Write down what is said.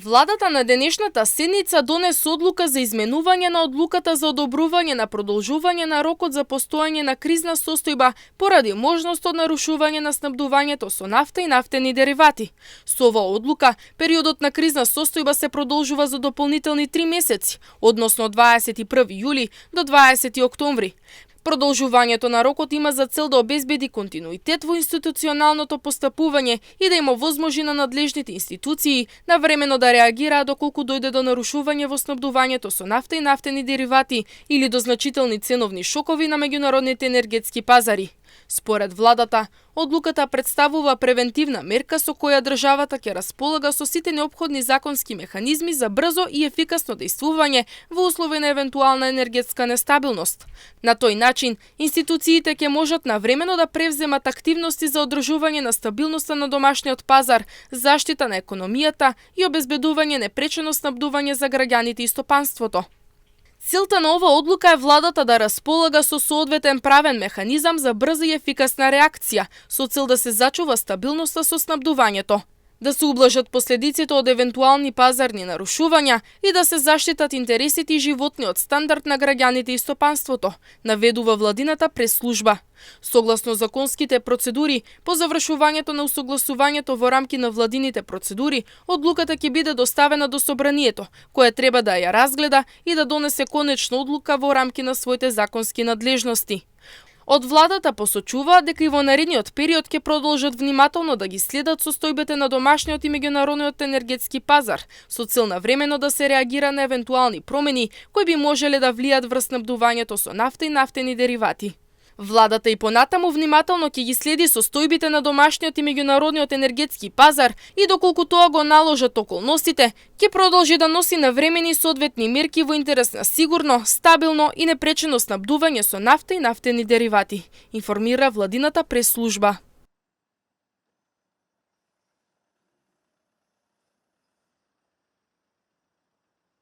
Владата на денешната седница донесе одлука за изменување на одлуката за одобрување на продолжување на рокот за постојање на кризна состојба поради можност од нарушување на снабдувањето со нафта и нафтени деривати. Со оваа одлука, периодот на кризна состојба се продолжува за дополнителни 3 месеци, односно од 21 јули до 20 октомври. Продолжувањето на рокот има за цел да обезбеди континуитет во институционалното постапување и да им овозможи на надлежните институции навремено да реагираат доколку дојде до нарушување во снабдувањето со нафта и нафтени деривати или до значителни ценовни шокови на меѓународните енергетски пазари. Според владата, одлуката представува превентивна мерка со која државата ќе располага со сите неопходни законски механизми за брзо и ефикасно дејствување во услови на евентуална енергетска нестабилност. На тој начин, институциите ќе можат навремено да превземат активности за одржување на стабилноста на домашниот пазар, заштита на економијата и обезбедување непречено снабдување за граѓаните и стопанството. Целта на ова одлука е владата да располага со соодветен правен механизам за брза и ефикасна реакција, со цел да се зачува стабилноста со снабдувањето, да се ублажат последиците од евентуални пазарни нарушувања и да се заштитат интересите и животниот стандард на граѓаните и стопанството, наведува владината прес-служба. Согласно законските процедури, по завршувањето на усогласувањето во рамки на владините процедури, одлуката ќе биде доставена до собранието, кое треба да ја разгледа и да донесе конечна одлука во рамки на своите законски надлежности. Од владата посочува дека и во наредниот период ќе продолжат внимателно да ги следат состојбите на домашниот и меѓународниот енергетски пазар, со цел навремено да се реагира на евентуални промени кои би можеле да влијат врз снабдувањето со нафта и нафтени деривати. Владата и понатаму внимателно ќе ги следи состојбите на домашниот и меѓународниот енергетски пазар и доколку тоа го наложат околностите, ќе продолжи да носи навремени соодветни мерки во интерес на сигурно, стабилно и непречено снабдување со нафта и нафтени деривати, информира владината прес-служба.